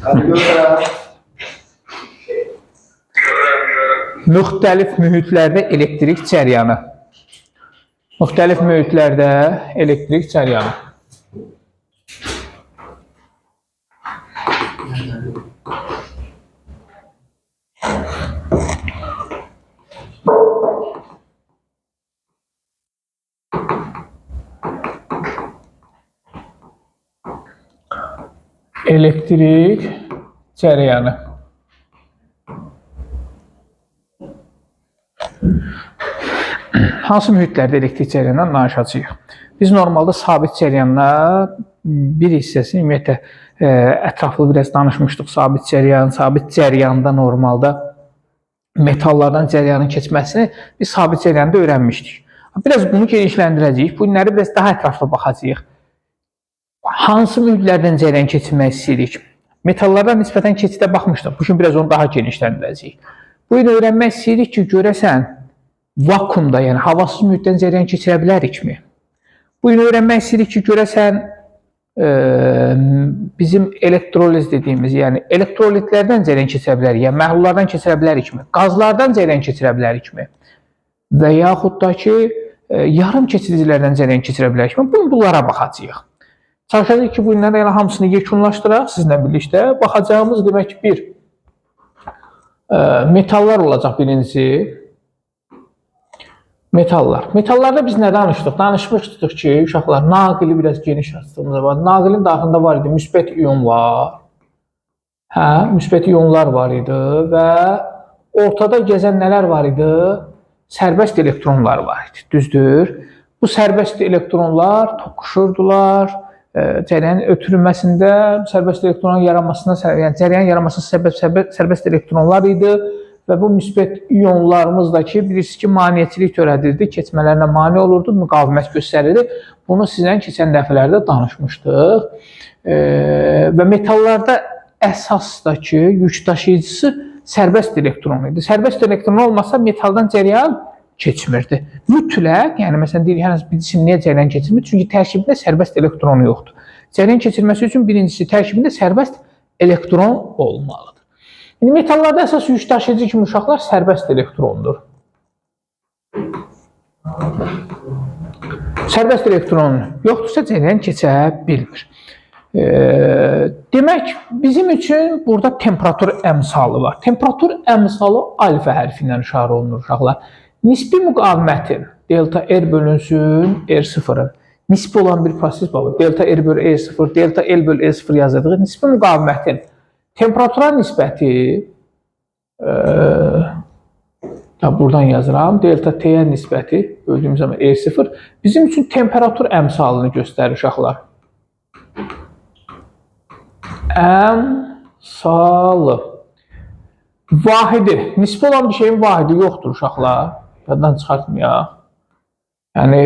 Görürəm. Müxtəlif mühitlərdə elektrik cəryanı. Müxtəlif mühitlərdə elektrik cəryanı. Elektrik cəryanı. Hansı mühitlərdə elektrik cəryanından danışacağıq? Biz normalda sabit cəryanlar bir hissəsini ümumiyyətlə ətraflı biraz danışmışdıq. Sabit cəryan, sabit cəryanda normalda metallardan cəryanın keçməsini biz sabit cəryanda öyrənmişdik. Biraz bunu genişləndirəcəyik. Bu günləri biraz daha ətraflı baxacağıq. Hansı mühitlərdən cəryan keçirmək istəyirik? Metallardan nisbətən keçidə baxmışdıq. Bu gün biraz onu daha genişləndirəcəyik. Bu gün öyrənmək istəyirik ki, görəsən vakuumda, yəni havasız mühitdən cəryan keçirə bilərikmi? Bu gün öyrənmək istəyirik ki, görəsən bizim elektroliz dediyimiz, yəni elektrolitlərdən cəryan keçirə bilərik, yəni məhlullardan keçirə bilərikmi? Qazlardan cəryan keçirə bilərikmi? Və yaxud da ki, yarım keçiricilərdən cəryan keçirə bilərikmi? Bunlara baxacağıq. Çalışacağıq ki, bu günləri elə hamısını yekunlaşdıraq sizinlə birlikdə. Baxacağımız demək ki, bir metallar olacaq birincisi. Metallar. Metallarda biz nə danışdıq? Danışmışdıq ki, uşaqlar, naqili biraz geniş açdığımız var. Naqilin daxilində var idi, müsbət ion var. Hə, müsbət ionlar var idi və ortada gəzən nələr var idi? Sərbəst elektronlar var idi. Düzdür? Bu sərbəst elektronlar toqquşurdular. Cəryanın ötürülməsində sərbəst elektronun yaranmasına, yəni cəryanın yaranmasına səbəb sərbəst elektronlar idi və bu müsbət ionlarımız da ki, bilirsiniz ki, maneəçilik törədirdi, keçmələrinə mane olurdu, müqavimət göstərirdi. Bunu sizlə keçən dəfələrdə danışmışdıq. Və metallarda əsas da ki, yük daşıyıcısı sərbəst elektron idi. Sərbəst elektron olmasa metaldan cəryan keçmirdi. Mütləq, yəni məsələn deyirik, hər hansı bir cisim niyə cəryan keçirmir? Çünki tərkibində sərbəst elektronu yoxdur. Cəryan keçirməsi üçün birincisi tərkibində sərbəst elektron olmalıdır. İndi metallarda əsas yük daşıyıcı kimi uşaqlar sərbəst elektrondur. Sərbəst elektron yoxdursa cəryan keçə bilmir. Demək, bizim üçün burada temperatur əmsalı var. Temperatur əmsalı alfa hərfi ilə işarə olunur uşaqlar. Nisbi müqavimətin delta R bölünsün R0-ın nisbi olan bir proses var. Delta R bölü R0, delta L bölü R0 yazırdıq. Nisbi müqavimətin temperatura nisbəti buradan yazıram. Delta T-yə nisbəti böldüyüm zaman R0 bizim üçün temperatur əmsalını göstərir uşaqlar. Əmsalı. Vahidi. Nisbi olan bir şeyin vahidi yoxdur uşaqlar. Yaddan çıxartmayaq. Yəni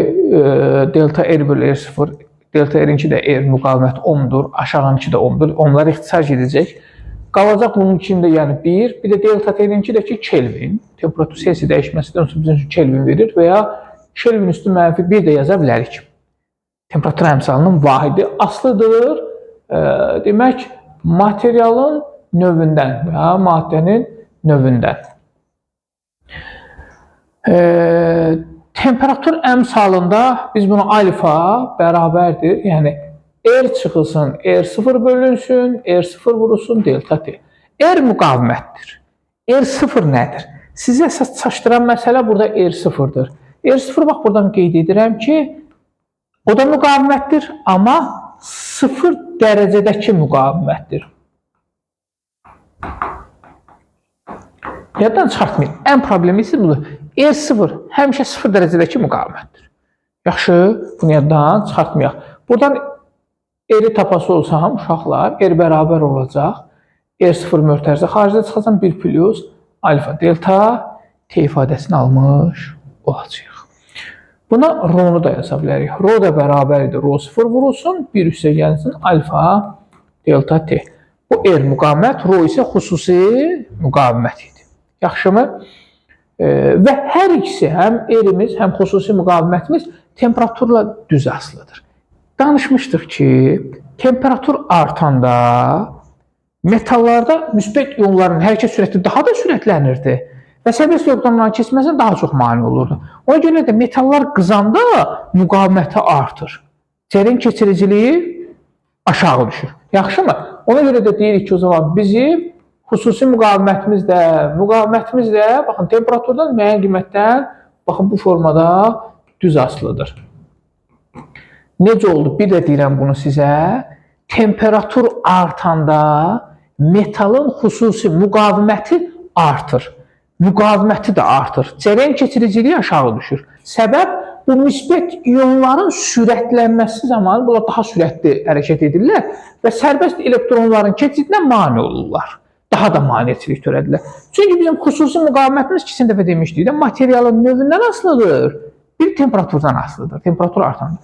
delta R bölü R0, delta R-inki də R müqavimət ohmdur, aşağınki də ohmdur. Onlar ixtisar gedəcək. Qalacaq bunun içində yəni 1, bir də delta T-ninki də ki Kelvin. Temperatur Celsius dəyişməsindən sonra bizim üçün Kelvin verir və ya Kelvin üstü mənfi 1 də yaza bilərik. Temperatur əmsalının vahidi asılıdır. Demək, materialın növündən və ya maddənin növündən. Temperatur əmsalında biz bunu alfa bərabərdir. Yəni, R çıxılsın, R0 bölünsün, R0 vurulsun, delta T. R müqavimətdir. R0 nədir? Sizi əsas çaşdıran məsələ burada R0-dır. R0, bax, buradan qeyd edirəm ki, o da müqavimətdir, amma 0 dərəcədəki müqavimətdir. Yaddan çıxartmayın. Ən problemlisi budur. R0 həmişə 0 dərəcədəki müqavimətdir. Yaxşı, bunu yaddan çıxartmayaq. Buradan R-i tapası olsam, uşaqlar, R bərabər olacaq. R0 möhtərizə xaricdə çıxacam 1 plus alfa delta T ifadəsini almış olacaq. Buna rho-nu da yaza bilərik. Rho da bərabərdir. Rho 0 vurulsun, 1 üstə gəlsin alfa delta T. Bu R müqavimət, rho isə xüsusi müqavimət idi. Yaxşımı? Və hər ikisi, həm R-imiz, həm xüsusi müqavimətimiz temperaturla düz asılıdır. Danışmışdıq ki, temperatur artanda Metallarda müsbət ionların hərəkət sürəti daha da sürətlənirdi və sərbəst elektronların keçməsinə daha çox mane olurdu. Ona görə də metallar qızanda müqaviməti artır. Cəryan keçiriciliyi aşağı düşür. Yaxşımı? Ona görə də deyirik ki, o zaman bizim xüsusi müqavimətimiz də, baxın, temperaturdan müəyyən qiymətdən, baxın, bu formada düz asılıdır. Necə oldu? Bir də deyirəm bunu sizə. Temperatur artanda metalın xüsusi müqaviməti artır. Müqaviməti də artır. Cəryan keçiriciliyi aşağı düşür. Səbəb bu müsbət ionların sürətlənməsi zamanı bunlar daha sürətli hərəkət edirlər və sərbəst elektronların keçidinə mane olurlar. Daha da maneçilik törədirlər. Çünki bizim xüsusi müqavimətimiz keçən dəfə demişdik də, materialın növündən asılıdır, bir temperaturdan asılıdır. Temperatur artanda.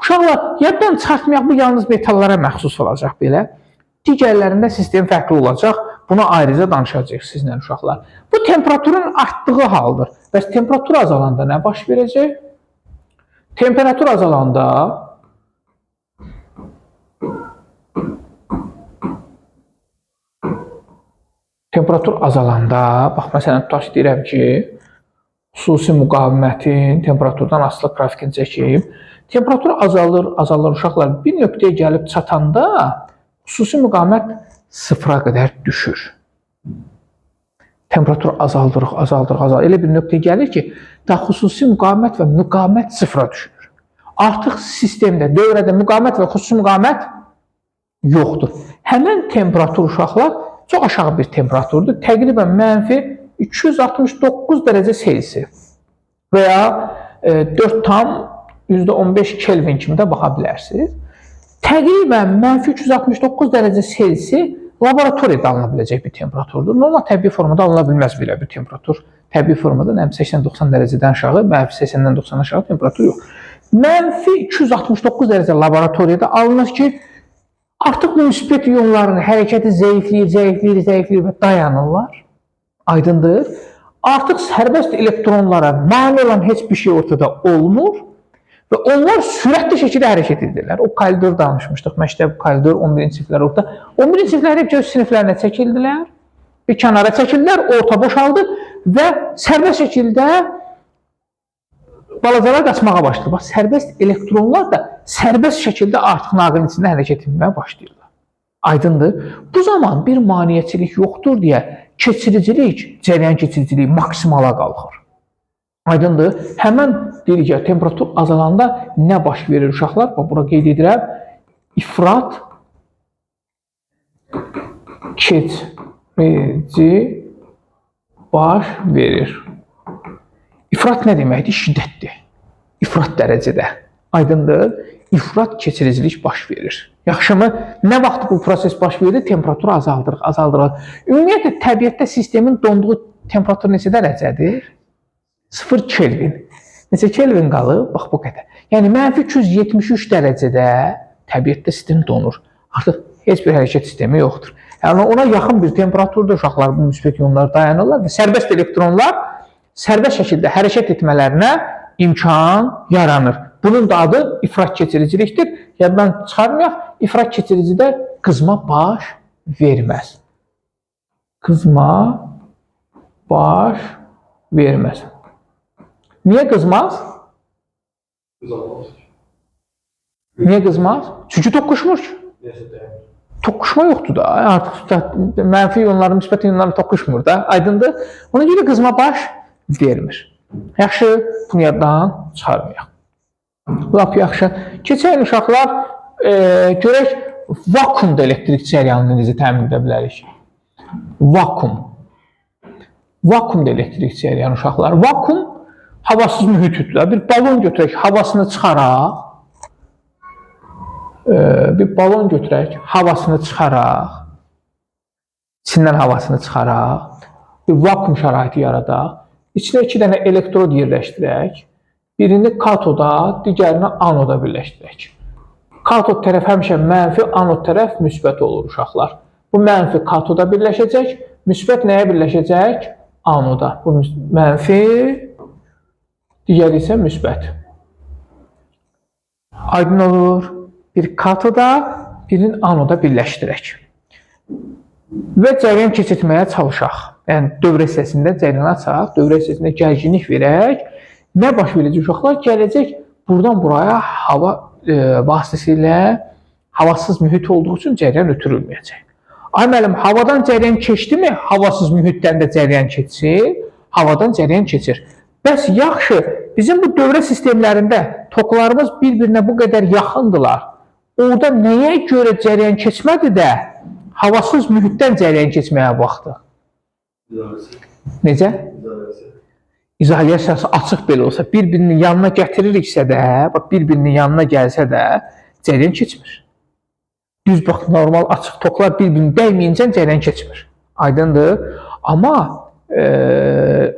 Uşaqlar, yaddan çıxartmayaq, bu yalnız metallara məxsus olacaq belə. Digərlərində sistem fərqli olacaq. Buna ayrıca danışacağıq sizlə uşaqlar. Bu temperaturun artdığı haldır. Bəs temperatur azalanda nə baş verəcək? Temperatur azalanda bax məsələn tutaq deyirəm ki, xüsusi müqavimətin temperaturdan asılı qrafikini çəkib. Temperatur azalır, azalır uşaqlar. Bir nöqtəyə gəlib çatanda xüsusi müqavimət sıfıra qədər düşür. Temperatur azaldırıq, azaldırıq, azaldırıq. Elə bir nöqtəyə gəlir ki, da xüsusi müqavimət və müqavimət sıfıra düşür. Artıq sistemdə, dövrədə müqavimət və xüsusi müqavimət yoxdur. Həmən temperatur uşaqlar çox aşağı bir temperaturdur. Təqribən mənfi 269 dərəcə Selsi və ya 4,15 Kelvin kimi də baxa bilərsiniz. Təqribən mənfi 269 dərəcə Selsi laboratoriyada alına biləcək bir temperaturdur. Normal təbii formada alına bilməz belə bir temperatur. Təbii formada 80-90 dərəcədən aşağı, mənfi 80-dən 90 aşağı temperatur yox. Mənfi 269 dərəcə laboratoriyada alınır ki, artıq bu müsbət ionların hərəkəti zəifləyir, zəifləyir, zəifləyir və dayanırlar. Aydındır. Artıq sərbəst elektronlara mane olan heç bir şey ortada olmur və onlar sürətli şəkildə hərəkət edirlər. O koridor danışmışdıq, məktəb koridor 11-ci siniflər orta. 11-ci siniflər hep öz siniflərinə çəkildilər, bir kənara çəkildilər, orta boşaldı və sərbəst şəkildə balacalar qaçmağa başladı. Bax, sərbəst elektronlar da sərbəst şəkildə artıq naqilin içində hərəkət etməyə başlayırlar. Aydındır. Bu zaman bir maneəçilik yoxdur deyə keçiricilik, cəryan keçiriciliyi maksimala qalxır. Aydındır. Həmən deyirik ki, temperatur azalanda nə baş verir uşaqlar? Bax, bura qeyd edirəm. İfrat keçirici baş verir. İfrat nə deməkdir? Şiddətdir. İfrat dərəcədə. Aydındır. İfrat keçiricilik baş verir. Yaxşımı? Nə vaxt bu proses baş verir? Temperaturu azaldırıq, azaldırıq. Ümumiyyətlə, təbiətdə sistemin donduğu temperatur neçə dərəcədir? 0 Kelvin. Neçə Kelvin qalıb? Bax, bu qədər. Yəni, mənfi 273 dərəcədə təbiətdə sistem donur. Artıq heç bir hərəkət sistemi yoxdur. Yəni, ona yaxın bir temperaturda uşaqlar bu müsbət ionlar dayanırlar və sərbəst elektronlar sərbəst şəkildə hərəkət etmələrinə imkan yaranır. Bunun da adı ifrat keçiricilikdir. Yaddan çıxarmayaq, ifrat keçiricidə qızma baş verməz. Qızma baş verməz. Niyə qızmaz? Niyə qızmaz? Çünki toqquşmur ki. Toqquşma yoxdur da. Artıq mənfi ionların, müsbət ionların toqquşmur da. Aydındır. Ona görə qızma baş vermir. Yaxşı, bunu yaddan çıxarmayaq. Lap yaxşı. Keçən uşaqlar, görək vakuumda elektrik cəryanını necə təmin edə bilərik? Vakuum. Vakuumda elektrik cəryanı uşaqlar. Vakuum havasız mühitdir. Bir balon götürək, havasını çıxaraq. Bir balon götürək, havasını çıxaraq. İçindən havasını çıxaraq. Bir vakuum şəraiti yaradaq. İçinə 2 dənə elektrod yerləşdirək. Birini katoda, digərini anoda birləşdirək. Katod tərəf həmişə mənfi, anod tərəf müsbət olur uşaqlar. Bu mənfi katoda birləşəcək, müsbət nəyə birləşəcək? Anoda. Bu mənfi, digəri isə müsbət. Aydın olur. Bir katoda, birini anoda birləşdirək. Və cəryan keçirtməyə çalışaq. Yəni, dövrə hissəsində cəryan açaq, dövrə hissəsində gərginlik verək. Nə baş verəcək uşaqlar? Gələcək buradan buraya hava vasitəsilə havasız mühit olduğu üçün cəryan ötürülməyəcək. Ay müəllim, havadan cəryan keçdimi? Havasız mühitdən də cəryan keçir. Havadan cəryan keçir. Bəs yaxşı, bizim bu dövrə sistemlərində toklarımız bir-birinə bu qədər yaxındılar. Orada nəyə görə cəryan keçmədi də havasız mühitdən cəryan keçməyə baxdı? İzolyasiya. Necə? İzolyasiya. İzolyasiyası açıq belə olsa, bir-birinin yanına gətiririksə də, bax bir-birinin yanına gəlsə də cəryan keçmir. Düz bax, normal açıq toklar bir-birini dəyməyincə cəryan keçmir. Aydındır? Amma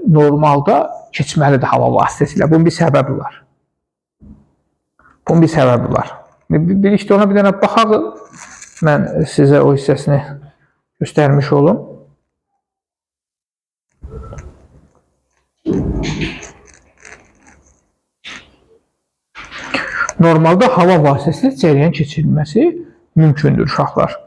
normalda keçməlidir hava vasitəsilə. Bunun bir səbəbi var. Bunun bir səbəbi var. Bir işte ona bir dənə baxaq. Mən sizə o hissəsini göstərmiş olum. Normalda hava vasitəsilə cəryan keçirilməsi mümkündür uşaqlar.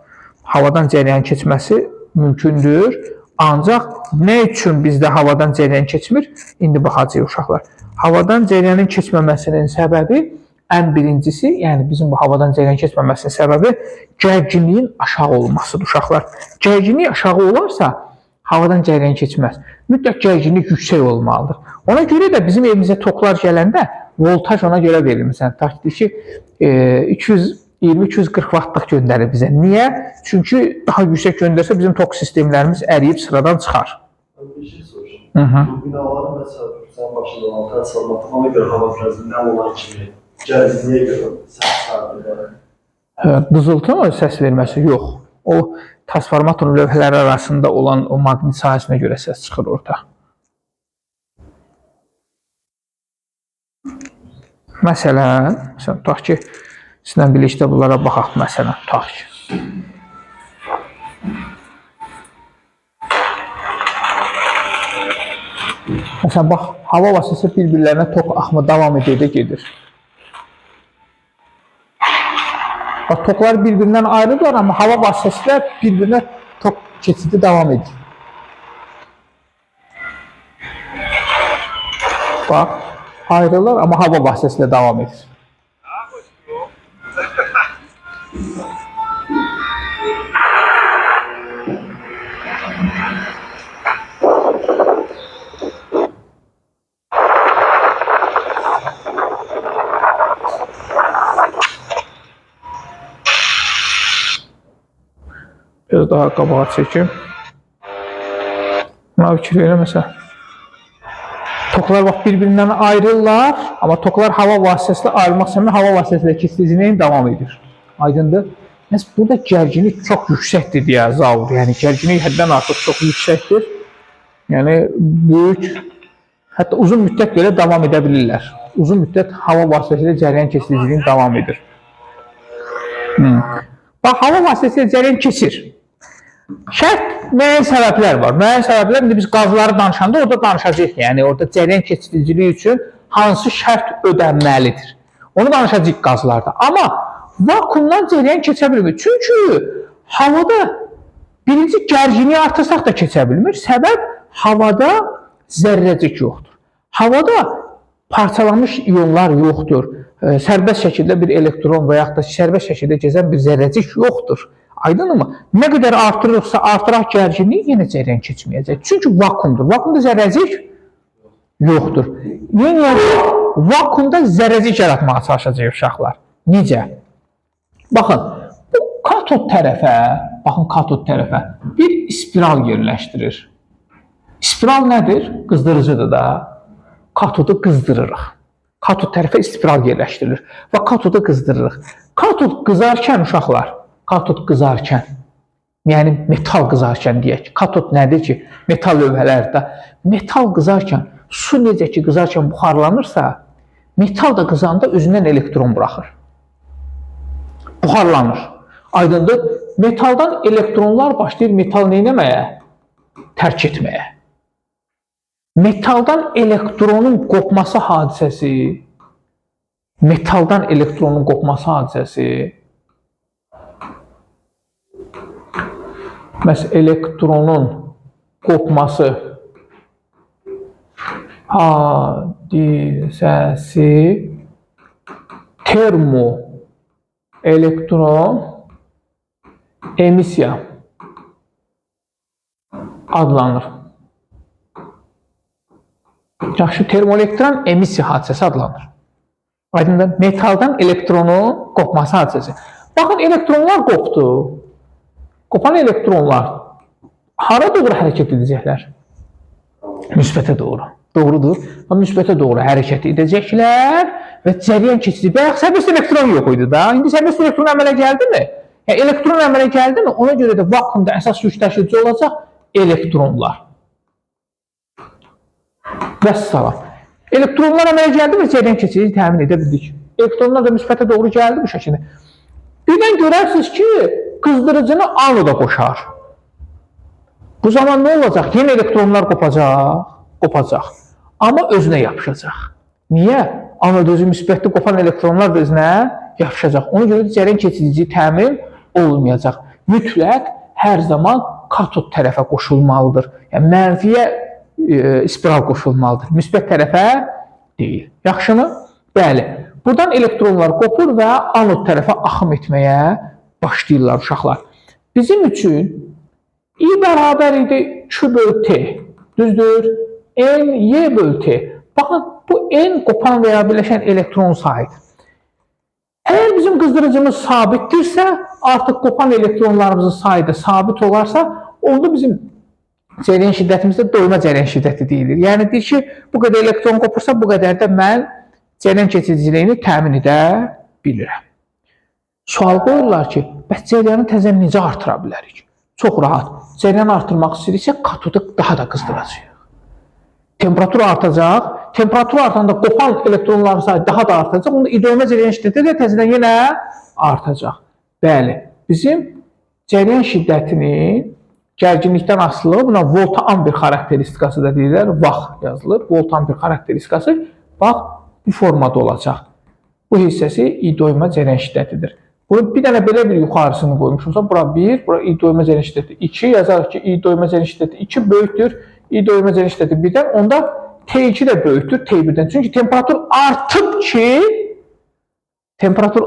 Havadan cəryan keçməsi mümkündür. Ancaq nə üçün bizdə havadan cəryan keçmir? İndi baxacağıq uşaqlar. Havadan cəryanın keçməməsinin səbəbi ən birincisi, yəni bizim bu havadan cəryan keçməməsinin səbəbi gərginliyin aşağı olmasıdır uşaqlar. Gərginlik aşağı olarsa havadan cəryan keçməz. Mütləq gərginlik yüksək olmalıdır. Ona görə də bizim evimizə toklar gələndə voltaj ona görə verilir. Məsələn, tutaq ki, 220-240 vattlıq göndərir bizə. Niyə? Çünki daha yüksək göndərsə bizim tok sistemlərimiz əriyib sıradan çıxar. Ben bir şey soracağım. Hı -hı. Bu binaların mesela sen başında olan transformatör ona göre hava biraz nem olan kimi gerginliğe göre ses çıkartıyor. Dızıltı mı səs verməsi? Yox. O transformatorun lövhələri arasında olan o maqnit sahəsinə görə səs çıxır orada. Məsələn, tutaq ki, sizlə birlikdə bunlara baxaq, məsələn, tutaq ki. Məsələn, bax, hava vasitəsi bir-birlərinə tok axımı davam edə gedir. Bax, toklar bir-birindən ayrıdırlar, amma hava vasitəsilə bir-birinə tok keçidi davam edir. Bax, ayrılır, amma hava vasitəsilə davam edir. Biraz daha qabağa çəkim. Buna fikir verin məsələn. Toklar bax bir-birindən ayrılırlar, amma toklar hava vasitəsilə ayrılmaq istəmir, hava vasitəsilə keçiciliyi davam edir. Aydındır? Məs burada gərginlik çox yüksəkdir deyə Zaur. Yəni gərginlik həddən artıq çox yüksəkdir. Yəni böyük, hətta uzun müddət belə davam edə bilirlər. Uzun müddət hava vasitəsilə cəryan keçiciliyi davam edir. Bax, hava vasitəsilə cəryan keçir. Şərt müəyyən səbəblər var. Müəyyən səbəblər, indi biz qazları danışanda orada danışacağıq. Yəni orada cəryan keçiriciliyi üçün hansı şərt ödənməlidir? Onu danışacağıq qazlarda. Amma vakuumdan cəryan keçə bilmir. Çünki havada birinci gərginliyi artırsaq da keçə bilmir. Səbəb havada zərrəcik yoxdur. Havada parçalanmış iyonlar yoxdur. Sərbəst şəkildə bir elektron və yaxud da sərbəst şəkildə gəzən bir zərrəcik yoxdur. Aydınmı? Nə qədər artırırıqsa artıraq gərginliyi yenə cəryan keçməyəcək. Çünki vakuumdur. Vakuumda zərrəcik yoxdur. Yenə vakuumda zərrəcik yaratmağa çalışacaq uşaqlar. Necə? Baxın, bu katod tərəfə, baxın katod tərəfə bir spiral yerləşdirir. Spiral nədir? Qızdırıcıdır da. Katodu qızdırırıq. Katod tərəfə spiral yerləşdirilir və katodu qızdırırıq. Katod qızarkən uşaqlar, katod qızarkən, yəni metal qızarkən deyək. Katod nədir ki? Metal lövhələrdə. Metal qızarkən, su necə ki qızarkən buxarlanırsa, metal da qızanda özündən elektron buraxır. Buxarlanır. Aydındır? Metaldan elektronlar başlayır metal nə etməyə? Tərk etməyə. Metaldan elektronun qopması hadisəsi, metaldan elektronun qopması hadisəsi Məhz elektronun qopması hadisəsi termo elektron emissiya adlanır. Yaxşı, termoelektron emissiya hadisəsi adlanır. Aydındır? Metaldan elektronun qopması hadisəsi. Baxın, elektronlar qopdu. Qopan elektronlar hara doğru hərəkət edəcəklər? Müsbətə doğru. Doğrudur. Müsbətə doğru hərəkət edəcəklər və cəryan keçici. Bayaq sərbəst elektron yox idi da. İndi sərbəst elektron əmələ gəldimi? Yəni, elektron əmələ gəldimi? Ona görə də vakuumda əsas yük daşıyıcı olacaq elektronlar. Vəssalam. Elektronlar əmələ gəldi mi? Cəryan keçiciliyi təmin edə bildik. Elektronlar da müsbətə doğru gəldi bu şəkildə. Birdən görərsiniz ki, qızdırıcını anoda qoşar. Bu zaman nə olacaq? Yenə elektronlar qopacaq, qopacaq. Amma özünə yapışacaq. Niyə? Anod özü müsbətli, qopan elektronlar da özünə yapışacaq. Ona görə də cəryan keçiciliyi təmin olmayacaq. Mütləq hər zaman katod tərəfə qoşulmalıdır. Yəni mənfiyə spiral qoşulmalıdır. Müsbət tərəfə deyil. Yaxşımı? Bəli. Buradan elektronlar qopur və anod tərəfə axım etməyə başlayırlar uşaqlar. Bizim üçün I bərabər idi Q bölü T. Düzdür? N, Y bölü T. Baxın, bu N qopan və ya birləşən elektron sayıdır. Əgər bizim qızdırıcımız sabitdirsə, artıq qopan elektronlarımızın sayı da sabit olarsa, onda bizim cəryan şiddətimizdə doyma cəryan şiddəti deyilir. Yəni deyir ki, bu qədər elektron qopursa, bu qədər də mən cəryan keçiciliyini təmin edə bilirəm. Sual qoyurlar ki, bəs cəryanı təzən necə artıra bilərik? Çox rahat. Cəryanı artırmaq istəyiriksə, katodu daha da qızdıracağıq. Temperatur artacaq. Temperatur artanda qopan elektronların sayı daha da artacaq. Onda idoyma cəryan şiddəti də təzədən yenə artacaq. Bəli, bizim cəryan şiddətinin gərginlikdən asılılığı, buna volt-amper xarakteristikası da deyirlər. VAX yazılır. Volt-amper xarakteristikası bax bu formada olacaq. Bu hissəsi idoyma cəryan şiddətidir. Bunu bir dənə belə bir yuxarısını qoymuşumsa, bura 1, bura idoyma cəryan şiddəti 2, yazarıq ki, idoyma cəryan şiddəti 2 böyükdür, idoyma cəryan şiddəti 1-dən, onda T2 də böyükdür T1-dən. Çünki temperatur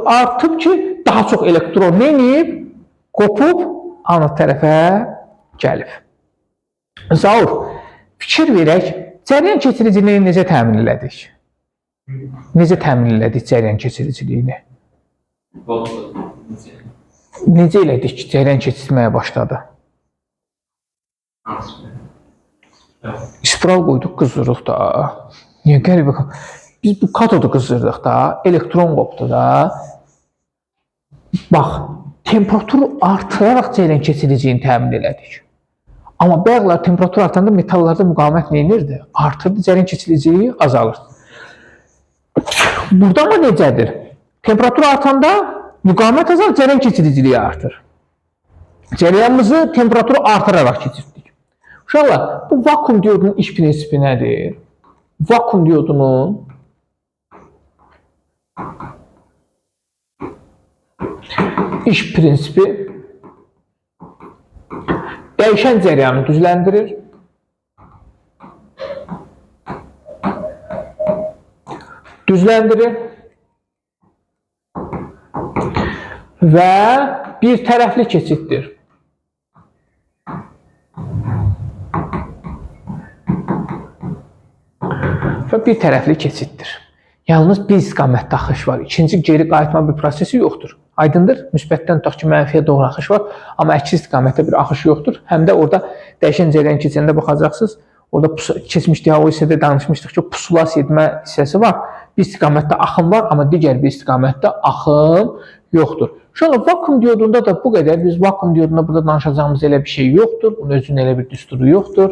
artıb ki, daha çox elektron nə edib? Qopub anod tərəfə gəlib. Zaur, fikir verək, cəryan keçiriciliyini necə təmin elədik? Necə təmin elədik cəryan keçiriciliyini? Necə elədik ki, cəryan keçirməyə başladı? İspiral qoyduq, qızdırıq da. Niyə qəribə? Biz bu katodu qızdırdıq da, elektron qopdu da. Bax, temperaturu artıraraq cəryan keçiriciliyini təmin elədik. Amma bayaqlar temperatur artanda metallarda müqavimət nə edirdi? Artırdı, cəryan keçiriciliyi azalır. Burada amma necədir? Temperatur artanda müqavimət azalır, cəryan keçiriciliyi artır. Cəryanımızı temperaturu artıraraq keçirdik. Uşaqlar, bu vakuum diodunun iş prinsipi nədir? Vakuum diodunun iş prinsipi dəyişən cəryanı düzləndirir. Düzləndirir və bir tərəfli keçiddir. Və bir tərəfli keçiddir. Yalnız bir istiqamətdə axış var. İkinci geri qayıtma bir prosesi yoxdur. Aydındır? Müsbətdən tutaq ki, mənfiyə doğru axış var, amma əksi istiqamətdə bir axış yoxdur. Həm də orada dəyişən cəryan keçəndə baxacaqsınız. Orada keçmişdə o hissədə danışmışdıq ki, pusulasiya etmə hissəsi var. Bir istiqamətdə axım var, amma digər bir istiqamətdə axım yoxdur. Uşaqlar, vakuum diodunda da bu qədər. Biz vakuum diodunda burada danışacağımız elə bir şey yoxdur. Bunun özünün elə bir düsturu yoxdur.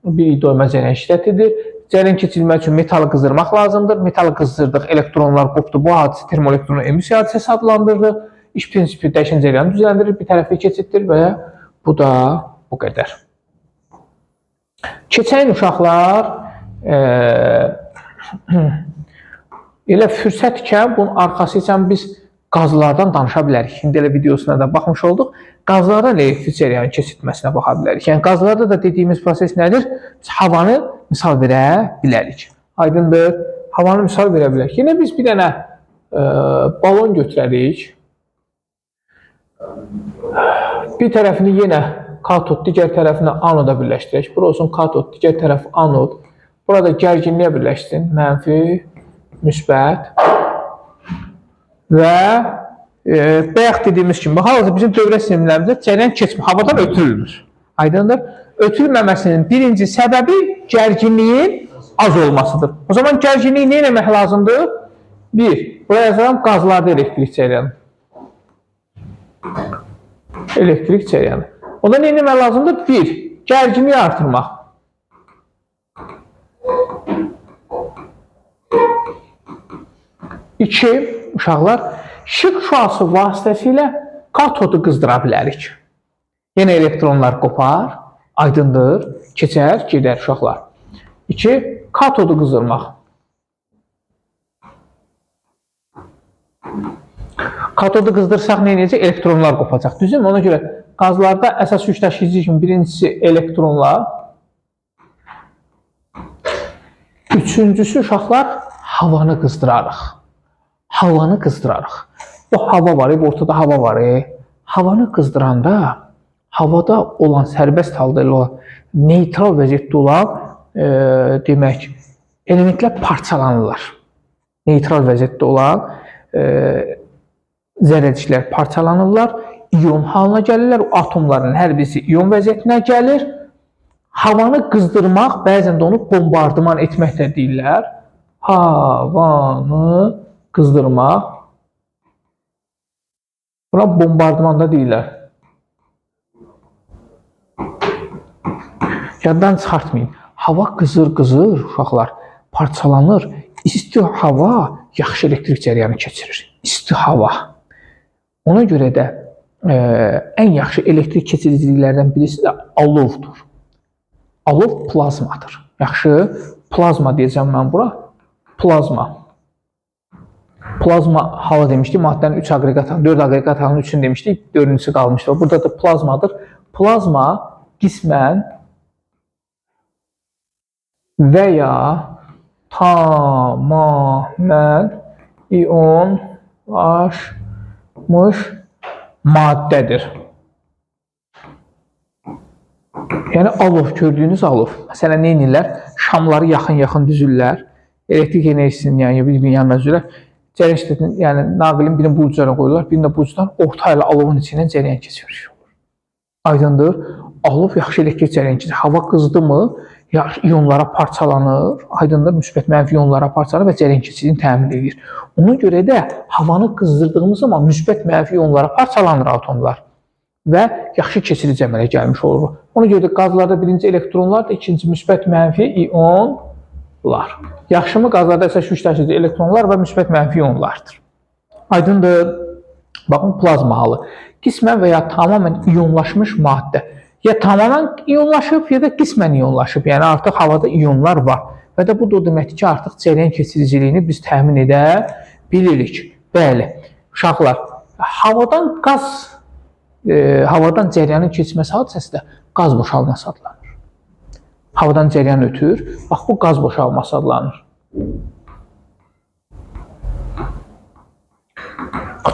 Bir doyma cəryan şiddətidir. Cəryan keçirilmək üçün metalı qızdırmaq lazımdır. Metalı qızdırdıq, elektronlar qopdu. Bu hadisə termoelektron emissiya hadisəsi adlandırılır. İş prinsipi dəyişən cəryanı düzləndirir, bir tərəfli keçiddir və bu da bu qədər. Keçən uşaqlar, elə fürsət ikən bunun arxası üçün biz qazlardan danışa bilərik. İndi elə videosuna da baxmış olduq. Qazlardan elektrik cəryanı keçirtməsinə baxa bilərik. Yəni qazlarda da dediyimiz proses nədir? Biz havanı misal verə bilərik. Aydındır? Havanı misal verə bilərik. Yenə biz bir dənə balon götürərik. Bir tərəfini yenə katod, digər tərəfini anoda birləşdirək. Bura olsun katod, digər tərəf anod. Burada gərginliyə birləşsin. Mənfi, müsbət və bayaq dediyimiz kimi, hal-hazırda bizim dövrə sistemlərimizdə cəryan keçmir, havadan ötürülmür. Aydındır? Ötürülməməsinin birinci səbəbi gərginliyin az olmasıdır. O zaman gərginliyi nə etmək lazımdır? Bir, buraya yazıram qazlarda elektrik cəryanı. Elektrik cəryanı. Onda nə etmək lazımdır? Bir, gərginliyi artırmaq. İki, uşaqlar, işıq şüası vasitəsilə katodu qızdıra bilərik. Yenə elektronlar qopar, aydındır, keçər, gedər uşaqlar. İki, katodu qızdırmaq. Katodu qızdırsaq nə edəcək? Elektronlar qopacaq. Düzdürmü? Ona görə qazlarda əsas yük daşıyıcı kimi birincisi elektronlar, üçüncüsü uşaqlar havanı qızdırarıq. Havanı qızdırarıq. Bu hava var, bu ortada hava var. Havanı qızdıranda havada olan sərbəst halda olan neytral vəziyyətdə olan demək elementlər parçalanırlar. Neytral vəziyyətdə olan zərrəciklər parçalanırlar, ion halına gəlirlər. O atomların hər birisi ion vəziyyətinə gəlir. Havanı qızdırmaq, bəzən də onu bombardıman etmək də deyirlər. Havanı qızdırmaq. Buna bombardıman da deyirlər. Yaddan çıxartmayın. Hava qızır, qızır uşaqlar, parçalanır. İsti hava yaxşı elektrik cəryanı keçirir. İsti hava. Ona görə də ən yaxşı elektrik keçiriciliklərdən birisi də alovdur. Alov plazmadır. Yaxşı, plazma deyəcəm mən bura. Plazma. Plazma halı demişdik. Maddənin 3 aqreqat halı, 4 aqreqat halının 3-ünü demişdik. 4-üncüsü qalmışdı. Burada da plazmadır. Plazma qismən və ya tamamən ionlaşmış maddədir. Yəni alov, gördüyünüz alov. Məsələn, nə edirlər? Şamları yaxın-yaxın düzürlər. Elektrik enerjisinin, yəni bir-birinin yanına düzürlər. Cəryan şiddətinin, yəni naqilin birini bu uclara qoyurlar, birini də bu ucdan orta ilə alovun içindən cəryan keçirir. Aydındır. Alov yaxşı elektrik cəryan keçirir. Hava qızdı mı, ionlara parçalanır. Aydındır, müsbət mənfi ionlara parçalanır və cəryan keçiciliyini təmin edir. Ona görə də havanı qızdırdığımız zaman müsbət mənfi ionlara parçalanır atomlar və yaxşı keçirici əmələ gəlmiş olur. Ona görə də qazlarda birinci elektronlar, ikinci müsbət mənfi ionlar. Yaxşımı? Qazlarda əsas yük daşıyıcı elektronlar və müsbət mənfi ionlardır. Aydındır. Baxın, plazma halı. Qismən və ya tamamilə ionlaşmış maddə. Ya tamamilə ionlaşıb, ya da qismən ionlaşıb. Yəni artıq havada ionlar var. Və də bu da o deməkdir ki, artıq cəryan keçiriciliyini biz təmin edə bilirik. Bəli, uşaqlar, havadan qaz, havadan cəryanın keçməsi hadisəsi də qaz boşalması adlanır. Havadan cəryan ötür. Bax, bu qaz boşalması adlanır.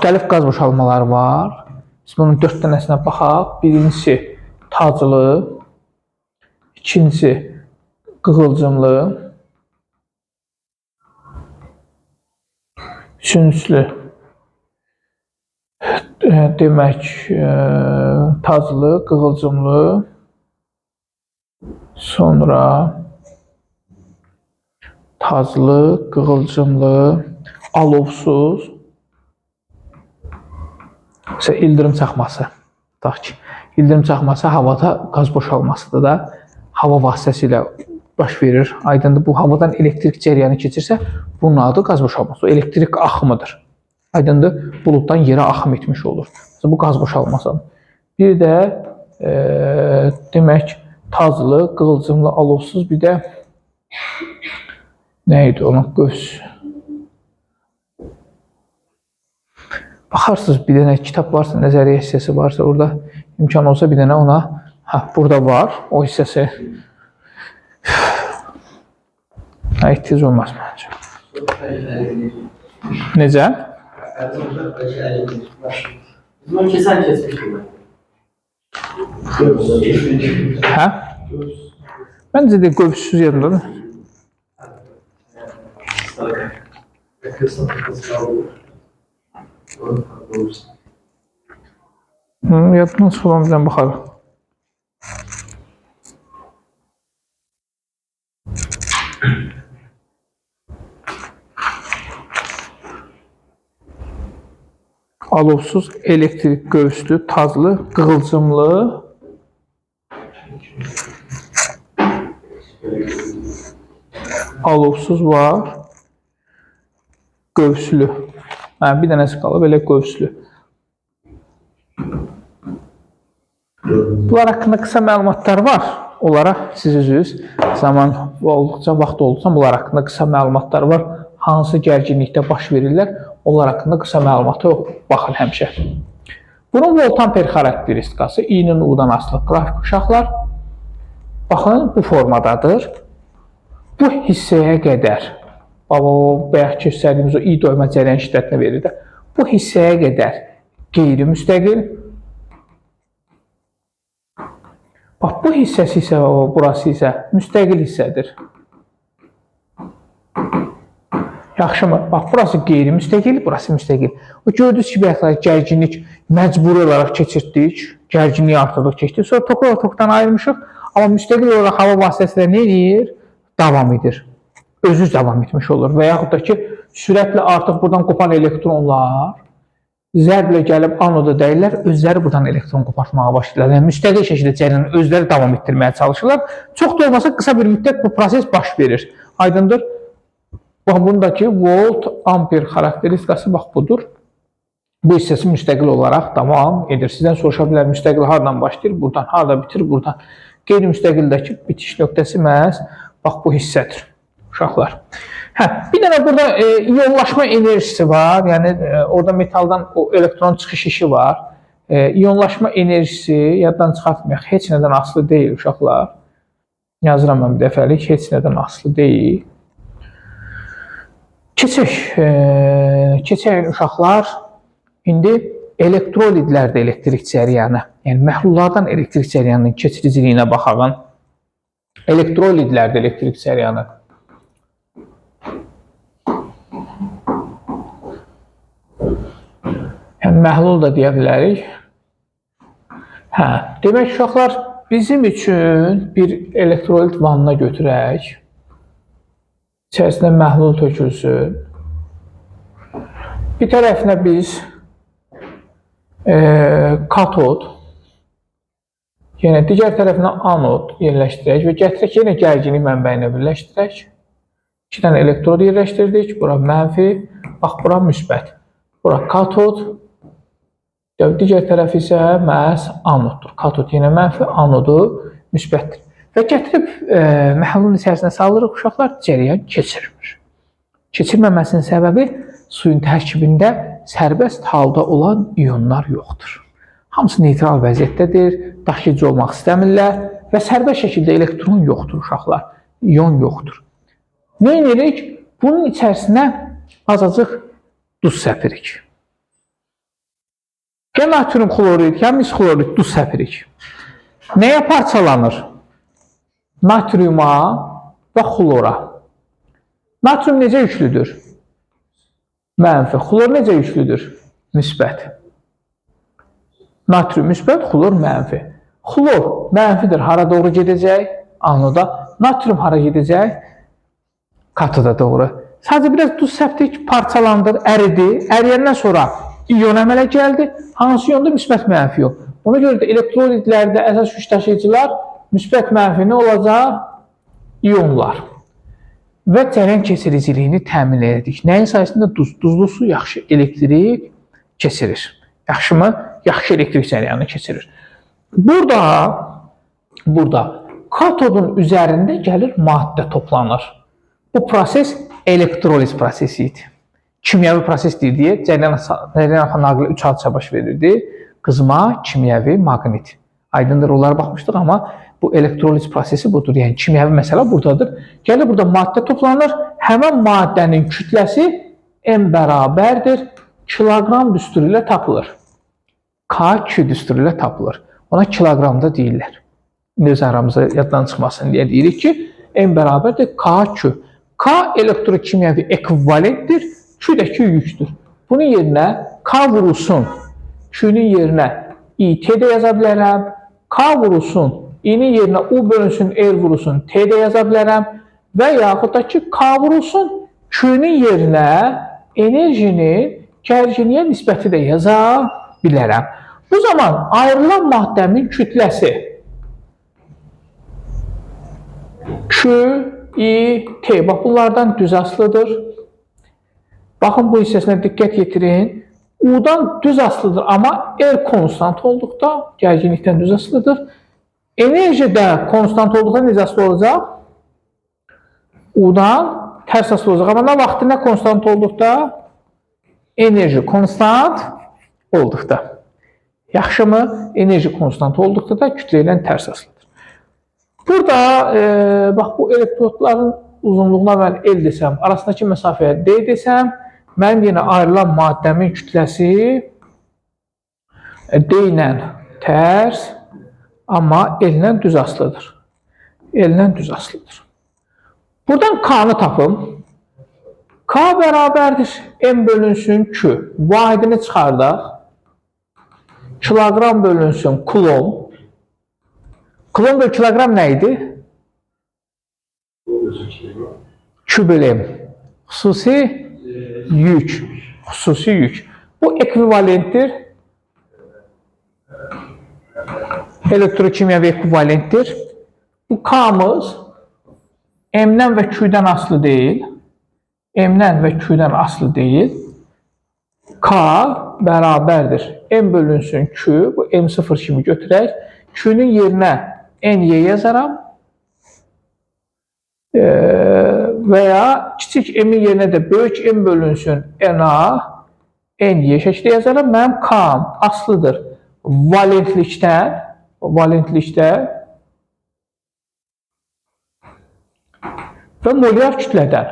Müxtəlif qaz boşalmaları var. Biz bunun 4 dənəsinə baxaq. Birincisi taclı, ikincisi qığılcımlı, üçüncüsü demək taclı, qığılcımlı, sonra taclı, qığılcımlı, alovsuz, mesela ildırım çaxması. Tutaq ki, ildırım çaxması havada qaz boşalmasıdır da, hava vasitəsilə baş verir. Aydındır, bu havadan elektrik cəryanı keçirsə, bunun adı qaz boşalması. O elektrik axımıdır. Aydındır, buluddan yerə axım etmiş olur. Mesela bu qaz boşalması. Bir də demək taclı, qığılcımlı, alovsuz, bir də nə idi onun qövs. Baxarsınız, bir dənə kitab varsa, nəzəriyyə hissəsi varsa, orada İmkan olsa bir dənə ona, hə, burada var o hissəsi. Hə, ehtiyac olmaz məncə. Necə? Bizim o kesen kesmiştim ben. Hə? Məncə də qövsüz yadındadır. Yadından çıxılan bir dənə baxarıq. Alovsuz, elektrik qövslü, tazlı, qığılcımlı. Alovsuz var. Qövslü. Hə, bir dənəsi qalıb elə qövslü. Bunlar haqqında qısa məlumatlar var. Onlara siz özünüz zaman olduqca, vaxt olduqca bunlar haqqında qısa məlumatlar var. Hansı gərginlikdə baş verirlər, onlar haqqında qısa məlumata baxın həmişə. Bunun voltamper xarakteristikası İ-nin U-dan asılı qrafik uşaqlar. Baxın, bu formadadır. Bu hissəyə qədər, bayaq göstərdiyimiz o İ doyma cərəyan şiddətinə verir də, bu hissəyə qədər qeyri-müstəqil. Bax, bu hissəsi isə, burası isə müstəqil hissədir. Yaxşımı? Bax, burası qeyri-müstəqil, burası müstəqil. O gördünüz ki, bayaqlar gərginlik məcburi olaraq keçirtdik, gərginliyi artırdıq, keçdik. Sonra toku tokdan ayırmışıq, amma müstəqil olaraq hava vasitəsilə nə edir? Davam edir. Özü davam etmiş olur və yaxud da ki, sürətlə artıq buradan qopan elektronlar zərblə gəlib anoda dəyirlər, özləri buradan elektron qopartmağa başlayırlar. Yəni, müstəqil şəkildə cərəyanı özləri davam etdirməyə çalışırlar. Çox da olmasa qısa bir müddət bu proses baş verir. Aydındır? Bax, bundakı volt amper xarakteristikası bax budur. Bu hissəsi müstəqil olaraq davam edir. Sizdən soruşa bilər, müstəqil hardan başlayır? Buradan. Harda bitir? Buradan. Qeyri-müstəqildəki bitiş nöqtəsi məhz bax bu hissədir. Uşaqlar. Hə, bir dənə burada iyonlaşma enerjisi var. Yəni orada metaldan o elektron çıxış işi var. İyonlaşma enerjisi yaddan çıxartmayaq. Heç nədən asılı deyil uşaqlar. Yazıram mən bir dəfəlik. Heç nədən asılı deyil. Keçək. Keçək uşaqlar. İndi elektrolitlərdə elektrik cərəyanı, yəni məhlullardan elektrik cərəyanının keçiriciliyinə baxağın. Elektrolitlərdə elektrik cərəyanı. Yəni, məhlul da deyə bilərik. Hə, demək uşaqlar, bizim üçün bir elektrolit vanna götürək. İçərisinə məhlul tökülsün. Bir tərəfinə biz katod, yəni digər tərəfinə anod yerləşdirək və gətirək, yenə gərginlik mənbəyinə birləşdirək. İki dənə elektrod yerləşdirdik. Bura mənfi, bax bura müsbət. Bura katod, digər tərəf isə məhz anoddur. Katod yenə mənfi, anodu müsbətdir. Və gətirib məhlulun içərisinə salırıq, uşaqlar cərəyan keçirmir. Keçirməməsinin səbəbi suyun tərkibində sərbəst halda olan iyonlar yoxdur. Hamısı neytral vəziyyətdədir, daşıyıcı olmaq istəmirlər və sərbəst şəkildə elektron yoxdur uşaqlar, iyon yoxdur. Nə edirik? Bunun içərisinə azacıq duz səpirik. Ya natrium xlorid, ya mis xlorid duz səpirik. Nəyə parçalanır? Natriuma və xlora. Natrium necə yüklüdür? Mənfi. Xlor necə yüklüdür? Müsbət. Natrium müsbət, xlor mənfi. Xlor mənfidir. Hara doğru gedəcək? Anoda. Natrium hara gedəcək? Katoda doğru. Sadəcə biraz duz səpdik, parçalandı, əridi. Əriyəndən sonra iyon əmələ gəldi. Hansı iyonda? Müsbət mənfi iyon. Ona görə də elektrolitlərdə əsas yük daşıyıcılar müsbət mənfi nə olacaq? İyonlar. Və cərəyan keçiriciliyini təmin edirik. Nəyin sayəsində? Duz. Duzlu su yaxşı elektrik keçirir. Yaxşımı? Yaxşı elektrik cərəyanı keçirir. Burada katodun üzərində gəlir maddə toplanır. Bu proses elektroliz prosesi idi. Kimyəvi proses deyir deyə cərəyan naqli 3 hadisə baş verirdi. Qızma kimyəvi maqnit. Aydındır, onlara baxmışdıq, amma bu elektroliz prosesi budur. Yəni kimyəvi məsələ buradadır. Gəlir burada maddə toplanır. Həmən maddənin kütləsi M bərabərdir. Kiloqram düsturu ilə tapılır. KQ düsturu ilə tapılır. Ona kiloqramda deyirlər. İndi öz aramıza yaddan çıxmasın deyə deyirik ki, M bərabərdir KQ. K elektrokimyəvi ekvivalentdir, Q də ki yüktür. Bunun yerinə K vurulsun, Q-nün yerinə I, T də yaza bilərəm. K vurulsun, I-nin yerinə U bölünsün, R vurulsun, T də yaza bilərəm. Və yaxud da ki, K vurulsun, Q-nün yerinə enerjinin gərginliyə nisbəti də yaza bilərəm. Bu zaman ayrılan maddəmin kütləsi Q, I, T. Bax, bunlardan düz asılıdır. Baxın, bu hissəsinə diqqət yetirin. U-dan düz asılıdır, amma R konstant olduqda, gərginlikdən düz asılıdır. Enerji də konstant olduqda necə asılı olacaq? U-dan tərs asılı olacaq. Amma nə vaxtı nə konstant olduqda? Enerji konstant olduqda. Yaxşımı? Enerji konstant olduqda da kütlə ilə tərs asılıdır. Burada bax bu elektrodların uzunluğuna mən L desəm, arasındakı məsafəyə D desəm, mənim yenə ayrılan maddəmin kütləsi D ilə tərs, amma L ilə düz asılıdır. L ilə düz asılıdır. Buradan K-nı tapım. K bərabərdir M bölünsün Q. Vahidini çıxardaq. Kiloqram bölünsün kulon. Kulon bölü kiloqram nə idi? Q bölü M. Xüsusi yük. Xüsusi yük. Bu ekvivalentdir. Elektrokimyəvi ekvivalentdir. Bu K-mız M-dən və Q-dən asılı deyil. M-dən və Q-dən asılı deyil. K bərabərdir. M bölünsün Q. Bu M0 kimi götürək. Q-nün yerinə NY yazaram. Və ya kiçik M-in yerinə də böyük M bölünsün NA, NY şəkildə yazaram. Mənim K-m asılıdır valentlikdə və molyar kütlədən.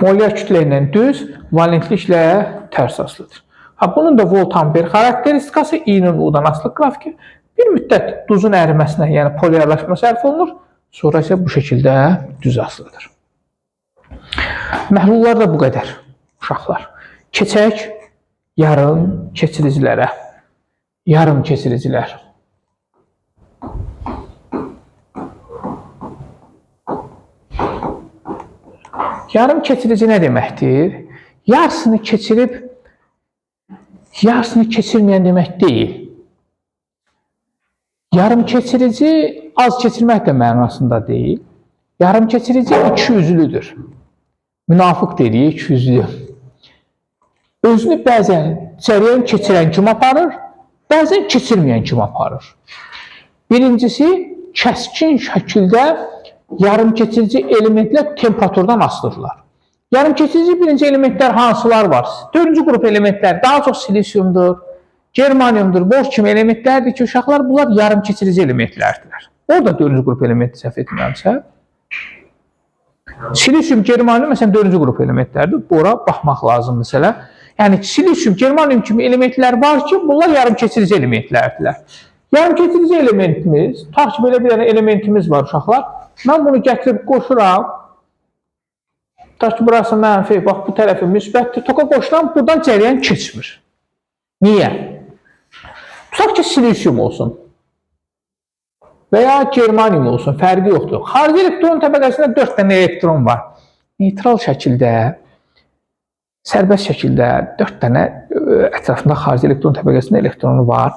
Molyar kütlə ilə düz, valentliklə tərs asılıdır. Ha, bunun da volt-amper xarakteristikası I-nin U-dan asılı qrafiki. Bir müddət duzun əriməsinə, yəni polyarlaşma sərf olunur. Sonra isə bu şəkildə düz asılıdır. Məhlullar da bu qədər, uşaqlar. Keçək yarım keçiricilərə. Yarım keçiricilər. Yarım keçirici nə deməkdir? Yarısını keçirib, yarısını keçirməyən demək deyil. Yarım keçirici az keçirmək də mənasında deyil. Yarım keçirici ikiyüzlüdür. Münafiq deyirik, ikiyüzlü. Özünü bəzən cəryan keçirən kimi aparır, bəzən keçirməyən kimi aparır. Birincisi, kəskin şəkildə yarım keçirici elementlər temperaturdan asılıdırlar. Yarım keçirici birinci elementlər hansılar var? Dördüncü qrup elementlər daha çox silisiumdur, germaniumdur, bor kimi elementlərdir ki, uşaqlar bunlar yarım keçirici elementlərdirlər. Orada dördüncü qrup elementi səhv etmirəmsə. Silisium, germanium məsələn dördüncü qrup elementlərdir. Bora baxmaq lazım məsələ. Yəni silisium, germanium kimi elementlər var ki, bunlar yarım keçirici elementlərdirlər. Yarım keçirici elementimiz, tutaq ki, belə bir dənə elementimiz var uşaqlar. Mən bunu gətirib qoşuram. Tutaq ki, burası mənfi, bax bu tərəfi müsbətdir. Toka qoşuram, buradan cəryan keçmir. Niyə? Tutaq ki, silisium olsun və ya germanium olsun, fərqi yoxdur. Xarici elektron təbəqəsində 4 dənə elektron var. Neytral şəkildə, sərbəst şəkildə 4 dənə ətrafında xarici elektron təbəqəsində elektronu var.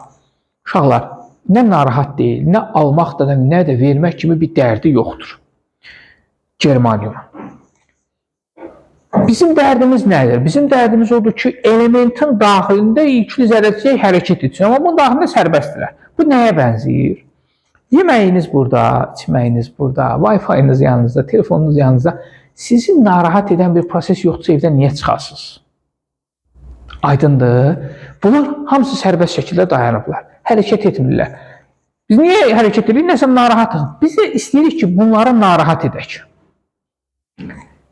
Uşaqlar, nə narahat deyil, nə almaq da, nə də vermək kimi bir dərdi yoxdur germaniumun. Bizim dərdimiz nədir? Bizim dərdimiz odur ki, elementin daxilində yüklü zərrəcik hərəkət etsin, amma bunun daxilində sərbəstdirlər. Bu nəyə bənzəyir? Yeməyiniz burada, içməyiniz burada, Wi-Fi-niz yanınızda, telefonunuz yanınızda. Sizi narahat edən bir proses yoxdursa evdən niyə çıxasınız? Aydındır? Bunlar hamısı sərbəst şəkildə dayanıblar. Hərəkət etmirlər. Biz niyə hərəkət edirik? Nəsə narahatıq. Biz də istəyirik ki, bunları narahat edək.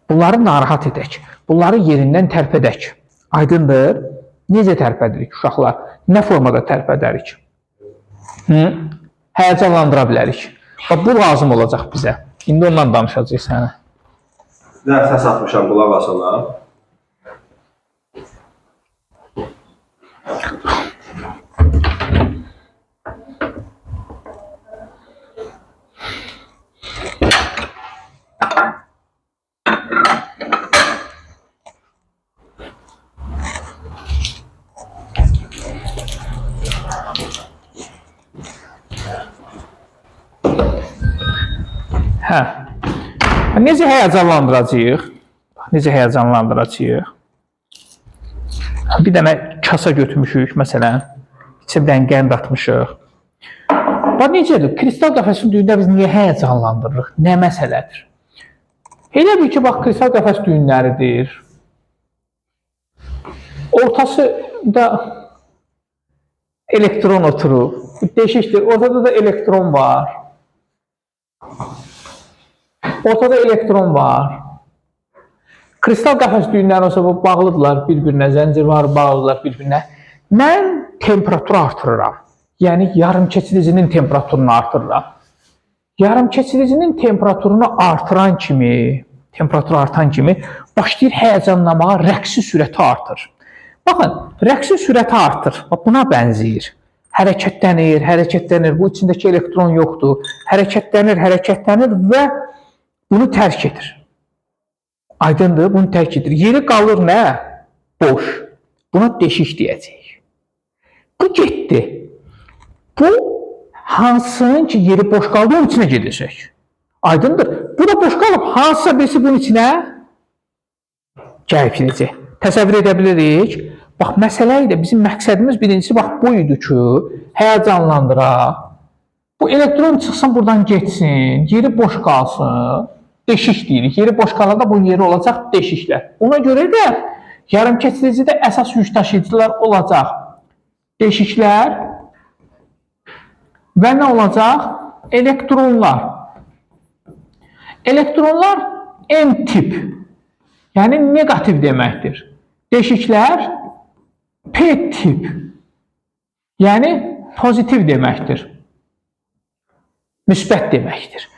Bunları narahat edək. Bunları yerindən tərpədək. Aydındır? Necə tərpədirik uşaqlar? Nə formada tərpədərik? Hı? Həyəcanlandıra bilərik. Bax, bu lazım olacaq bizə. İndi ondan danışacağıq sənə. Bir dənə səs atmışam, qulaq as ona. Hə. Necə həyəcanlandıracağıq? Bax, necə həyəcanlandıracağıq? Bir dənə kasa götürmüşük, məsələn. İçinə bir dənə qənd atmışıq. Bax, necədir? Kristal qəfəsin düyündə biz niyə həyəcanlandırırıq? Nə məsələdir? Elə bil ki, bax, kristal qəfəs düyünləridir. Ortasında elektron oturub. Deşikdir. Ortada da elektron var. Ortada elektron var. Kristal qəfəs düyünləri olsa bu bağlıdırlar bir-birinə, zəncir var, bağlıdırlar bir-birinə. Mən temperaturu artırıram. Yəni yarımkeçidicinin temperaturunu artırıram. Yarımkeçidicinin temperaturunu artıran kimi, temperatur artan kimi başlayır həyəcanlamağa, rəqsi sürəti artır. Baxın, rəqsi sürəti artır. Bax, buna bənzəyir. Hərəkətlənir, hərəkətlənir. Bu içindəki elektron yoxdur. Hərəkətlənir, hərəkətlənir və bunu tərk edir. Aydındır, bunu tərk edir. Yeri qalır nə? Boş. Buna deşik deyəcəyik. Bu getdi. Bu hansının ki yeri boş qaldı, onun içinə gedəcək. Aydındır. Bu da boş qalıb, hansısa birisi bunun içinə gəlib gedəcək. Təsəvvür edə bilirik. Bax, məsələ idi. Bizim məqsədimiz birincisi bax bu idi ki, həyəcanlandıraq. Bu elektron çıxsın buradan getsin, yeri boş qalsın. Deşik deyirik. Yeri boş qalanda bunun yeri olacaq deşiklər. Ona görə də yarımkeçidicidə əsas yük daşıyıcılar olacaq. Deşiklər və nə olacaq? Elektronlar. Elektronlar N tip, yəni neqativ deməkdir. Deşiklər P tip, yəni pozitiv deməkdir. Müsbət deməkdir.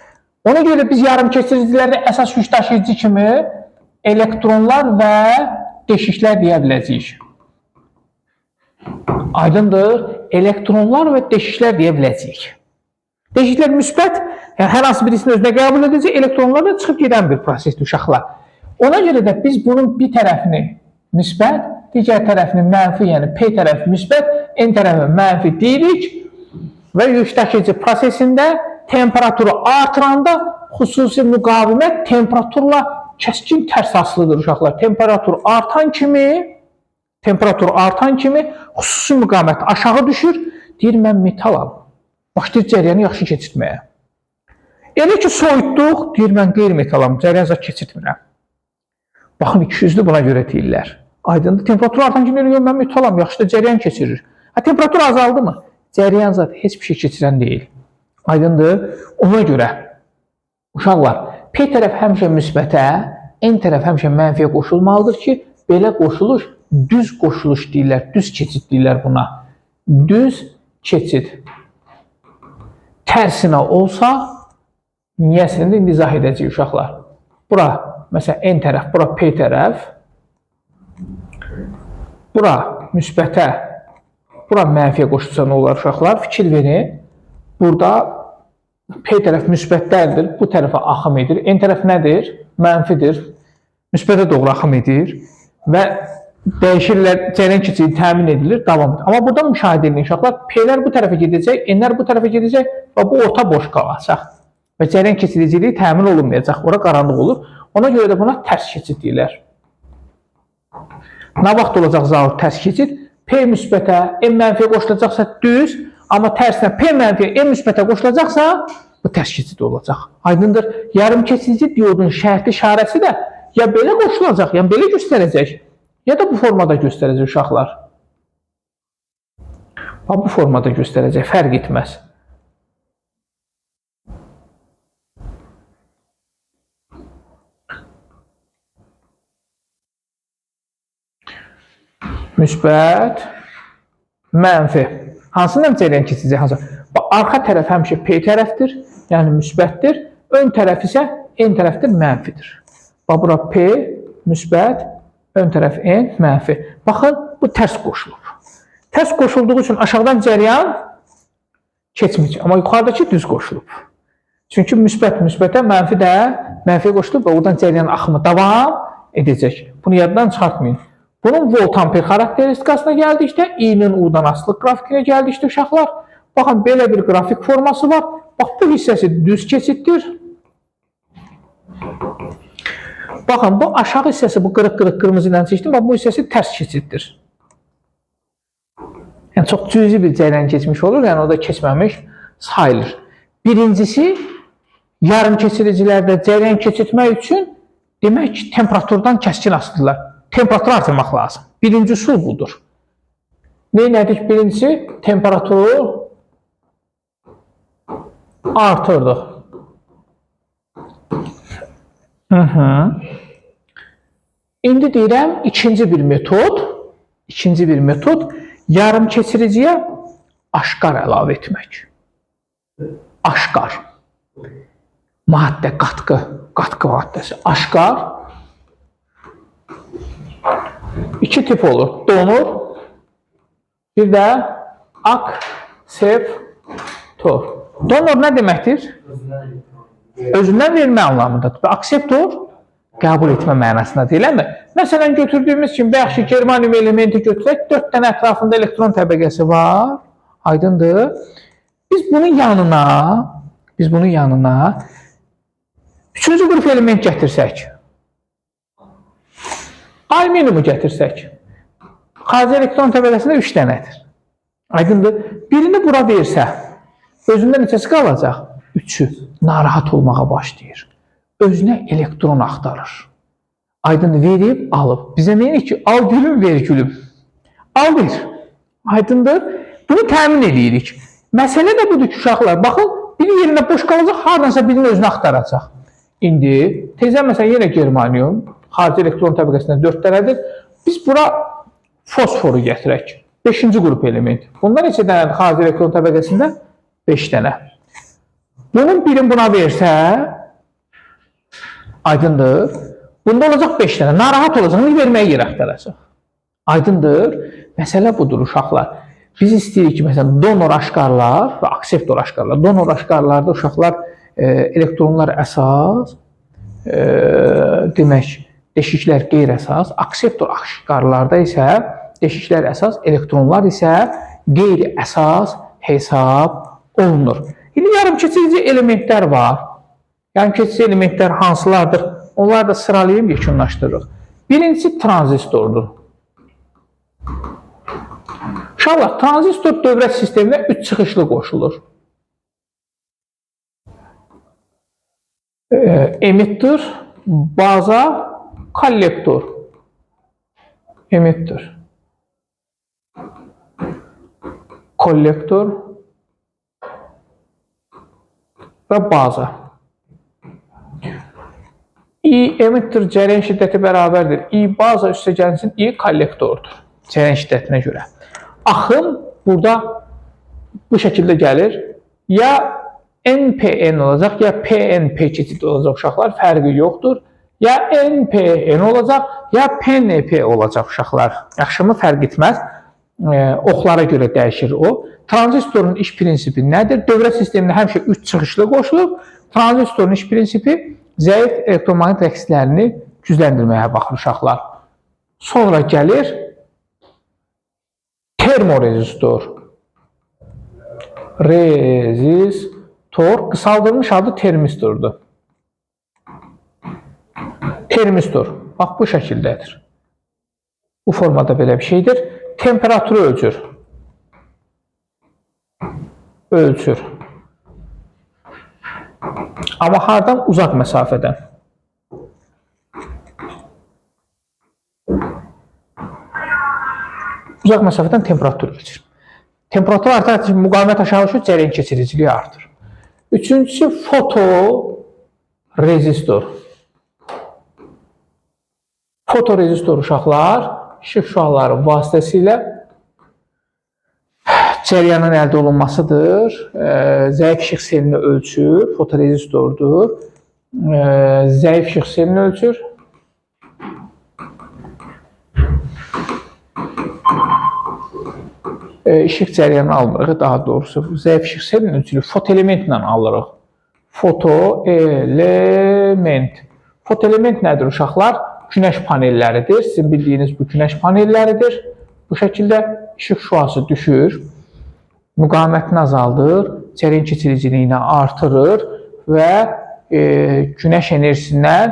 Ona görə biz yarımkeçidicilərdə əsas yük daşıyıcı kimi elektronlar və deşiklər deyə biləcəyik. Aydındır? Elektronlar və deşiklər deyə biləcəyik. Deşiklər müsbət, yəni hər hansı birisini özünə qəbul edəcək, elektronlar da çıxıb gedən bir prosesdir uşaqlar. Ona görə də biz bunun bir tərəfini müsbət, digər tərəfini mənfi, yəni P tərəfi müsbət, N tərəfi mənfi deyirik və yük daşıyıcı prosesində temperaturu artıranda xüsusi müqavimət temperaturla kəskin tərs asılıdır uşaqlar. Temperatur artan kimi xüsusi müqavimət aşağı düşür. Deyir, mən metalam. Başlayır cəryanı yaxşı keçirtməyə. Elə ki, soyutduq, deyir, mən qeyri-metalam, cəryan zad keçirtmirəm. Baxın, ikiyüzlü buna görə deyirlər. Aydındır, temperatur artan kimi deyir, mən metalam, yaxşı da cəryan keçirir. Ha, temperatur azaldı mı? Cəryan zad heç bir şey keçirən deyil. Aydındır, ona görə uşaqlar, P tərəf həmişə müsbətə, N tərəf həmişə mənfiyə qoşulmalıdır ki, belə qoşuluş düz qoşuluş deyirlər, düz keçid deyirlər buna. Düz keçid. Tərsinə olsa, niyəsini də indi izah edəcəyik uşaqlar. Bura, məsələn, N tərəf, bura P tərəf, bura müsbətə, bura mənfiyə qoşulsa nə olar uşaqlar? Fikir verin. Burada P tərəf müsbətlərdir, bu tərəfə axım edir. N tərəf nədir? Mənfidir. Müsbətə doğru axım edir və dəyişirlər, cəryan keçidi təmin edilir, davam edir. Amma burada müşahidə edin uşaqlar, P-lər bu tərəfə gedəcək, N-lər bu tərəfə gedəcək və bu orta boş qalacaq. Və cəryan keçidiciliyi təmin olunmayacaq, ora qaranlıq olur. Ona görə də buna tərs keçid deyirlər. Nə vaxt olacaq zahir tərs keçid? P müsbətə, N mənfiyə qoşulacaqsa düz, amma tərsinə P mənfiyə, N müsbətə qoşulacaqsa bu tərs keçid olacaq. Aydındır? Yarımkeçidici diodun şərti işarəsi də ya belə qoşulacaq, yəni belə göstərəcək, Ya da bu formada göstərəcək uşaqlar. Bax, bu formada göstərəcək, fərq etməz. Müsbət, mənfi. Hansından cəryan keçəcək? Hansı? Bax, arxa tərəf həmişə P tərəfdir, yəni müsbətdir. Ön tərəf isə N tərəfdir, mənfidir. Bax, bura P, müsbət, ön tərəf N, mənfi. Baxın, bu tərs qoşulub. Tərs qoşulduğu üçün aşağıdan cəryan keçməyəcək. Amma yuxarıdakı düz qoşulub. Çünki müsbət müsbətə, mənfi də mənfiyə qoşulub və oradan cəryan axımı davam edəcək. Bunu yaddan çıxartmayın. Bunun volt-amper xarakteristikasına gəldikdə, I-nin U-dan asılıq qrafikinə gəldikdə uşaqlar, baxın, belə bir qrafik forması var. Bax, bu hissəsi düz keçiddir. Baxın, bu aşağı hissəsi, bu qırıq-qırıq qırmızı ilə çəkdim, bax, bu hissəsi tərs keçiddir. Yəni, çox cüzi bir cəryan keçmiş olur, yəni o da keçməmiş sayılır. Birincisi, yarım keçiricilərdə cəryan keçirtmək üçün, demək ki, temperaturdan kəskin asılıdırlar. Temperaturu artırmaq lazım. Birinci üsul budur. Nə elədik? Birincisi, temperaturu artırdıq. İndi deyirəm, ikinci bir metod, yarım keçiriciyə aşqar əlavə etmək. Aşqar. Maddə, qatqı maddəsi. Aşqar. İki tip olur. Donor, bir də akseptor. Donor nə deməkdir? Özündən vermə anlamındadır. Və akseptor qəbul etmə mənasındadır, eləmi? Məsələn, götürdüyümüz kimi, bayaq ki, germanium elementi götürək, 4 dənə ətrafında elektron təbəqəsi var. Aydındır. Biz bunun yanına üçüncü qrup element gətirsək, alüminiumu gətirsək, xarici elektron təbəqəsində 3 dənədir. Aydındır. Birini bura versə, özündə neçəsi qalacaq? 3-ü. Narahat olmağa başlayır. Özünə elektron axtarır. Aydın, verib, alıb. Bizə nə edir ki? Al gülüm, ver gülüm. Al, ver. Aydındır. Bunu təmin edirik. Məsələ də budur ki, uşaqlar. Baxın, biri yerində boş qalacaq, hardansa birini özünə axtaracaq. İndi, tezə məsələn, yenə germanium, xarici elektron təbəqəsində 4 dənədir. Biz bura fosforu gətirək. 5-ci qrup element. Bunda neçə dənədir xarici elektron təbəqəsində? 5 dənə. Bunun birini buna versə, aydındır. Bunda olacaq 5 dənə. Narahat olacaq, bunu verməyə yer axtaracaq. Aydındır. Məsələ budur, uşaqlar. Biz istəyirik ki, məsələn, donor aşqarlar və akseptor aşqarlar. Donor aşqarlarda uşaqlar elektronlar əsas, demək, deşiklər qeyri-əsas, akseptor aşqarlarda isə deşiklər əsas, elektronlar isə qeyri-əsas hesab olunur. İndi yarım keçirici elementlər var. Yarım keçirici elementlər hansılardır? Onları da sıralayıb yekunlaşdırırıq. Birincisi tranzistordur. Uşaqlar, tranzistor dövrə sisteminə 3 çıxışlı qoşulur. Emitter, baza, kollektor. Emitter, kollektor və baza. I emitter cəryan şiddəti bərabərdir. I baza üstə gəlsin, I kollektordur. Cəryan şiddətinə görə. Axım burada bu şəkildə gəlir. Ya NPN olacaq, ya PNP keçidi olacaq uşaqlar. Fərqi yoxdur. Ya NPN olacaq, ya PNP olacaq uşaqlar. Yaxşımı? Fərq etməz. Oxlara görə dəyişir o. Tranzistorun iş prinsipi nədir? Dövrə sisteminə həmişə 3 çıxışlı qoşulub. Tranzistorun iş prinsipi zəif elektromaqnit rəqslərini gücləndirməyə baxır uşaqlar. Sonra gəlir termorezistor. Rezistor, qısaldılmış adı termistordur. Termistor. Bax, bu şəkildədir. Bu formada belə bir şeydir. Temperaturu ölçür. Ölçür. Amma hardan? Uzaq məsafədən. Uzaq məsafədən temperatur ölçür. Temperatur artar, müqavimət aşağı düşür, cəryan keçiriciliyi artır. Üçüncüsü fotorezistor. Fotorezistor uşaqlar işıq şüaları vasitəsilə cəryanın əldə olunmasıdır. Zəif işıq selini ölçür, fotorezistordur. Zəif işıq selini ölçür. İşıq cəryanını almırıq, daha doğrusu zəif işıq selini ölçülür. Fotoelementlə alırıq. Fotoelement. Fotoelement nədir uşaqlar? Günəş panelləridir. Sizin bildiyiniz bu günəş panelləridir. Bu şəkildə işıq şüası düşür, müqavimətini azaldır, cəryan keçiriciliyini artırır və günəş enerjisindən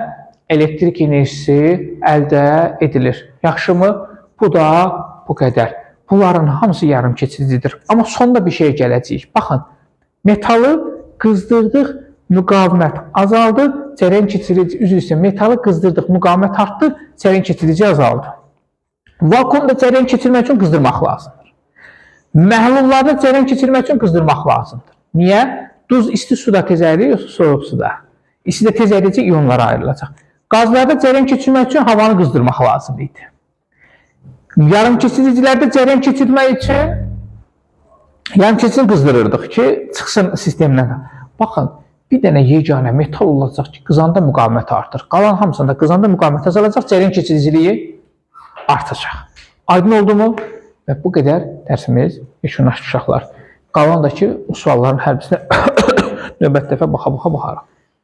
elektrik enerjisi əldə edilir. Yaxşımı? Bu da bu qədər. Bunların hamısı yarım keçiricidir. Amma sonda bir şey gələcəyik. Baxın, metalı qızdırdıq, müqavimət azaldı, cəryan keçirici, üzr istəyirəm, metalı qızdırdıq, müqavimət artdı, cəryan keçirici azaldı. Vakuumda cəryan keçirmək üçün qızdırmaq lazımdır. Məhlullarda cəryan keçirmək üçün qızdırmaq lazımdır. Niyə? Duz isti suda tez əriyir, yoxsa soyuq suda? İstidə tez əriyəcək, ionlara ayrılacaq. Qazlarda cəryan keçirmək üçün havanı qızdırmaq lazım idi. Yarım keçiricilərdə cəryan keçirmək üçün yarım keçirici qızdırırdıq ki, çıxsın sistemdən. Baxın, bir dənə yeganə metal olacaq ki, qızanda müqavimət artır. Qalan hamısında qızanda müqavimət azalacaq, cəryan keçiriciliyi artacaq. Aydın oldu mu? Və bu qədər dərsimiz yekunlaşdı uşaqlar. Qalan da ki, o sualların hər birisinə növbət dəfə baxa-baxa baxarıq.